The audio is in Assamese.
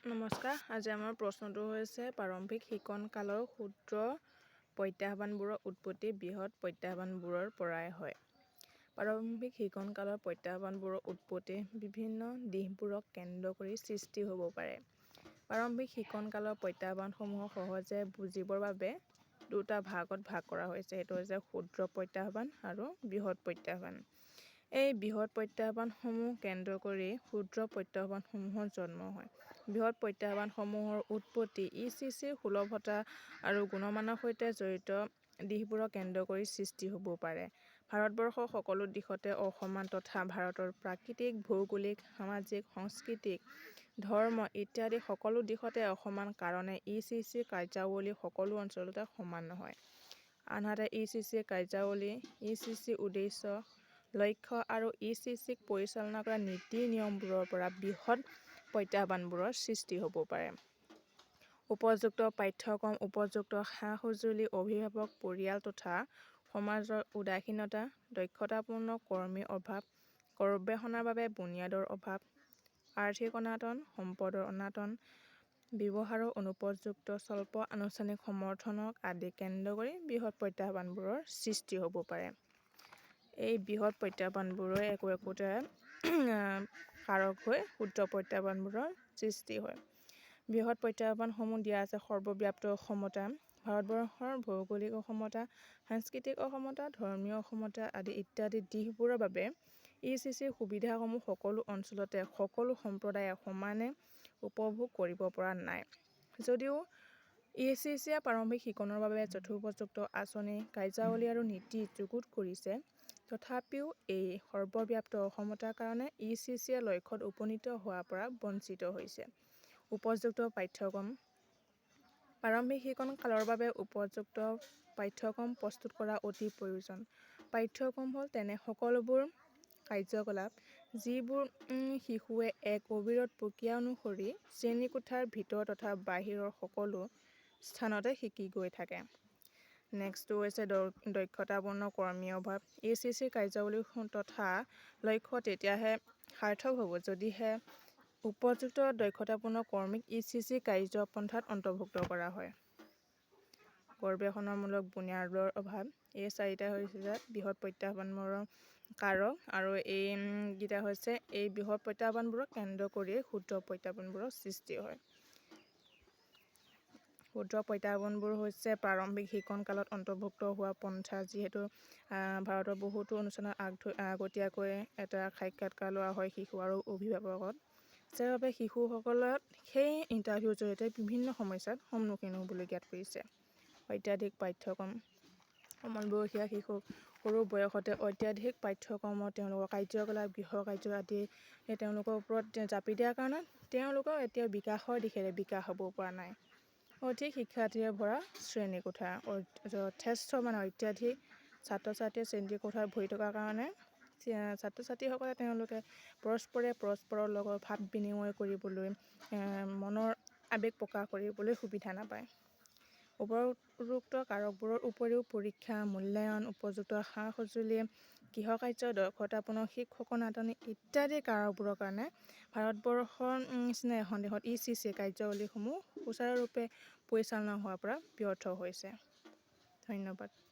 নমস্কাৰ। আজি আমাৰ প্ৰশ্নটো হৈছে, প্ৰাৰম্ভিক শিকন কালৰ ক্ষুদ্ৰ প্ৰত্যাহ্বানবোৰৰ উৎপত্তি বৃহৎ প্ৰত্যাহ্বানবোৰৰ পৰাই হয়। প্ৰাৰম্ভিক শিকন কালৰ প্ৰত্যাহ্বানবোৰৰ উৎপত্তি বিভিন্ন দিশবোৰক কেন্দ্ৰ কৰি সৃষ্টি হ'ব পাৰে। প্ৰাৰম্ভিক শিকন কালৰ প্ৰত্যাহ্বানসমূহক সহজে বুজিবৰ বাবে দুটা ভাগত ভাগ কৰা হৈছে। সেইটো হৈছে ক্ষুদ্ৰ প্ৰত্যাহ্বান আৰু বৃহৎ প্ৰত্যাহ্বান। এই বৃহৎ প্ৰত্যাহ্বানসমূহ কেন্দ্ৰ কৰি ক্ষুদ্ৰ প্ৰত্যাহ্বানসমূহৰ জন্ম হয়। বৃহৎ প্ৰত্যাহ্বানসমূহৰ উৎপত্তি ইচিচিৰ সুলভতা আৰু গুণমানৰ সৈতে জড়িত দিশবোৰক কেন্দ্ৰ কৰি সৃষ্টি হ'ব পাৰে। ভাৰতবৰ্ষ সকলো দিশতে অসমান তথা ভাৰতৰ প্ৰাকৃতিক, ভৌগোলিক, সামাজিক, সাংস্কৃতিক, ধৰ্ম ইত্যাদি সকলো দিশতে অসমান কাৰণে ইচিচিৰ কাৰ্যাৱলী সকলো অঞ্চলতে সমান নহয়। আনহাতে ইচিচিৰ কাৰ্যাৱলী, ইচিচিৰ উদ্দেশ্য, লক্ষ্য আৰু ইচিচিক পৰিচালনা কৰা নীতি নিয়মবোৰৰ পৰা বৃহৎ প্ৰত্যাহ্বানবোৰৰ সৃষ্টি হ'ব পাৰে। উপযুক্ত পাঠ্যক্ৰম, উপযুক্ত সা-সঁজুলি, অভিভাৱক, পৰিয়াল তথা সমাজৰ উদাসীনতা, দক্ষতাপূৰ্ণ কৰ্মীৰ অভাৱ, গৱেষণাৰ বাবে বুনিয়াদৰ অভাৱ, আৰ্থিক অনাটন, সম্পদৰ অনাটন, ব্যৱহাৰৰ অনুপযুক্ত স্বল্প আনুষ্ঠানিক সমৰ্থনক আদি কেন্দ্ৰ কৰি বৃহৎ প্ৰত্যাহ্বানবোৰৰ সৃষ্টি হ'ব পাৰে। এই বৃহৎ প্ৰত্যাহ্বানবোৰে একো একোটা কাৰক হৈ ক্ষুদ্ৰ প্ৰত্যাহ্বানবোৰৰ সৃষ্টি হয়। বৃহৎ প্ৰত্যাহ্বানসমূহ দিয়া আছে: সৰ্বব্যাপ্ত অসমতা। ভাৰতবৰ্ষৰ ভৌগোলিক অসমতা, সাংস্কৃতিক অসমতা, ধৰ্মীয় অসমতা আদি ইত্যাদি দিশবোৰৰ বাবে ইচিচিৰ সুবিধাসমূহ সকলো অঞ্চলতে সকলো সম্প্ৰদায়ে সমানে উপভোগ কৰিব পৰা নাই। যদিও ইচিচিয়ে প্ৰাৰম্ভিক শিকনৰ বাবে যথোপযুক্ত আঁচনি, কাৰ্যাৱলী আৰু নীতি যুগুত কৰিছে, তথাপিও এই সৰ্বব্যাপ্ত অসমতাৰ কাৰণে ইচিচিয়ে লক্ষ্যত উপনীত হোৱাৰ পৰা বঞ্চিত হৈছে। উপযুক্ত পাঠ্যক্ৰম। প্ৰাৰম্ভিক শিকন কালৰ বাবে উপযুক্ত পাঠ্যক্ৰম প্ৰস্তুত কৰা অতি প্ৰয়োজন। পাঠ্যক্ৰম হ'ল তেনে সকলোবোৰ কাৰ্যকলাপ, যিবোৰ শিশুৱে এক অবিৰত প্ৰক্ৰিয়া অনুসৰি শ্ৰেণীকোঠাৰ ভিতৰ তথা বাহিৰৰ সকলো স্থানতে শিকি গৈ থাকে। নেক্সটটো হৈছে দক্ষতাপূৰ্ণ কৰ্মীৰ অভাৱ। ইচিচিৰ কাৰ্যাৱলী তথা লক্ষ্য তেতিয়াহে সাৰ্থক হ'ব, যদিহে উপযুক্ত দক্ষতাপূৰ্ণ কৰ্মীক ইচিচি কাৰ্যপন্থাত অন্তৰ্ভুক্ত কৰা হয়। গৱেষণামূলক বুনিয়াদৰ অভাৱ। এই চাৰিটা হৈছে বৃহৎ প্ৰত্যাহ্বানবোৰৰ কাৰক আৰু এইকেইটা হৈছে এই বৃহৎ প্ৰত্যাহ্বানবোৰক কেন্দ্ৰ কৰিয়েই ক্ষুদ্ৰ প্ৰত্যাহ্বানবোৰৰ সৃষ্টি হয়। ক্ষুদ্ৰ প্ৰত্যাহ্বানবোৰ হৈছে প্ৰাৰম্ভিক শিকন কালত অন্তৰ্ভুক্ত হোৱা পন্থা। যিহেতু ভাৰতৰ বহুতো অনুষ্ঠানত আগতীয়াকৈ এটা সাক্ষাৎকাৰ লোৱা হয় শিশু আৰু অভিভাৱকত, যাৰ বাবে শিশুসকলক সেই ইণ্টাৰভিউৰ জৰিয়তে বিভিন্ন সমস্যাত সন্মুখীন হ'বলগীয়াত পৰিছে। অত্যাধিক পাঠ্যক্ৰম। কোমল বয়সীয়া শিশুক সৰু বয়সতে অত্যাধিক পাঠ্যক্ৰমত তেওঁলোকৰ কাৰ্যকলাপ, গৃহকাৰ্য আদি তেওঁলোকৰ ওপৰত জাপি দিয়াৰ কাৰণে তেওঁলোকৰ এতিয়াও বিকাশৰ দিশেৰে বিকাশ হ'ব পৰা নাই। অধিক শিক্ষাৰ্থীৰে ভৰা শ্ৰেণীকোঠা। যথেষ্ট মানে অত্যাধিক ছাত্ৰ ছাত্ৰীয়ে শ্ৰেণীকোঠাত ভৰি থকাৰ কাৰণে ছাত্ৰ ছাত্ৰীসকলে তেওঁলোকে পৰস্পৰে পৰস্পৰৰ লগত ভাৱ বিনিময় কৰিবলৈ, মনৰ আৱেগ প্ৰকাশ কৰিবলৈ সুবিধা নাপায়। উপৰোক্ত কাৰকবোৰৰ উপৰিও পৰীক্ষা, মূল্যায়ন, উপযুক্ত সা সঁজুলি, গৃহকাৰ্য, দক্ষতাপূৰ্ণ শিক্ষকৰ নাটনি ইত্যাদি কাৰকবোৰৰ কাৰণে ভাৰতবৰ্ষৰ নিচিনা এখন দেশত ইচিচি কাৰ্যাৱলীসমূহ সুচাৰুৰূপে পৰিচালনা হোৱাৰ পৰা ব্যৰ্থ হৈছে। ধন্যবাদ।